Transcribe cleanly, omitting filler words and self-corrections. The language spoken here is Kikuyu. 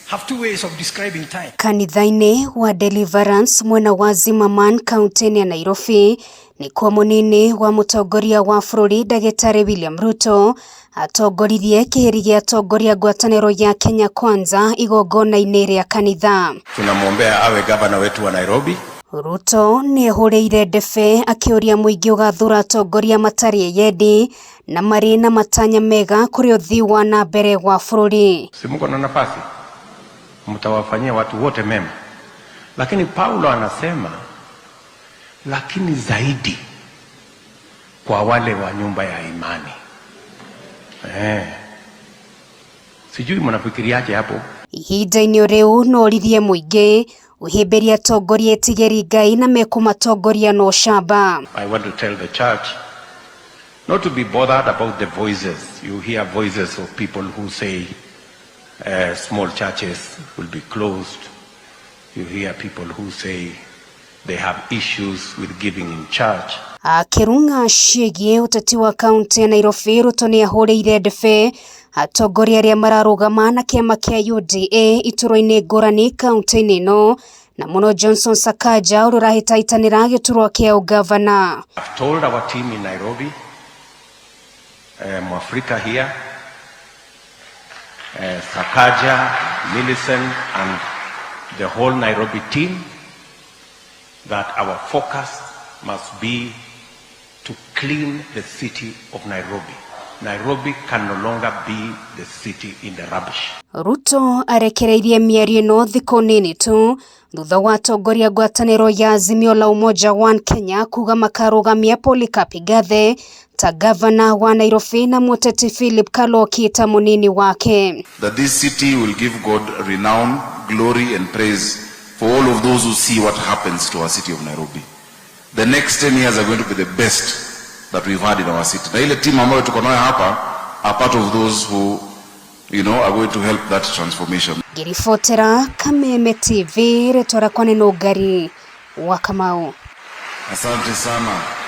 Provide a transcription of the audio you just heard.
Have two ways of describing time. Kanitha-inĩ wa Deliverance mwena wa Zimmerman kaunti-inĩ ya Nairobi nĩkuo mũnini wa mũtongoria wa bũrũri ndagĩtarĩ William Ruto atongoririe kĩhĩri gĩa atongoria ngwatanĩro ya Kenya Kwanza igongona-inĩ rĩa kanitha. Tunamwombea awe gavana wetu wa Nairobi. Ruto nĩehũrĩire ndebe akĩũria mũingĩ ũgathura atongoria matarĩ eyendi na marĩ na matanya mega kũrĩ ũthii wa na mbere wa bũrũri. Si mko na nafasi, mtawafanyia watu wote mema, lakini Paulo anasema lakini zaidi kwa wale wa nyumba ya imani. Sijui mnafikiriaje hapo? Ihinda-inĩ o rĩu no oririe mũingĩ ũhĩmbĩrie atongoria etigĩri Ngai na mekũmatongoria na ũcamba. I want to tell the church not to be bothered about the voices. You hear voices of people who say small churches will be closed. You hear people who say they have issues with giving in church. Akĩrung'a ciĩgiĩ ũteti wa kaunti ya Nairobi, Ruto nĩahũrĩire ndebe atongoria arĩa mararũgama na kĩama kĩa UDA iturwa-inĩ ngũrani kaunti-inĩ ĩno na mũno Johnson Sakaja ũrĩa ũrahĩtahĩtanĩra gĩturwa kĩa ũgavana. I've told our team in Nairobi, Mwafrika here, Sakaja, Millicent, and the whole Nairobi team that our focus must be to clean the city of Nairobi. Nairobi can no longer be the city in the rubbish. Ruto arekereirie mĩario ĩno thikũ nini tu thutha wa atongoria ngwatanĩro ya Azimio la Umoja One Kenya kuga makarũgamia Polycarp Igathe ta gavana wa Nairobi na mũteti Philip Kaloki ta mũnini wake. That this city will give God renown, glory and praise for all of those who see what happens to our city of Nairobi. The next 10 years are going to be the best that we've had in our city. Na ile team ambayo tuko nayo hapa are part of those who are going to help that transformation. Ngĩribotera Kameme TV rĩtwa rĩakwa nĩ Nũngari wa Kamau. Asante sana.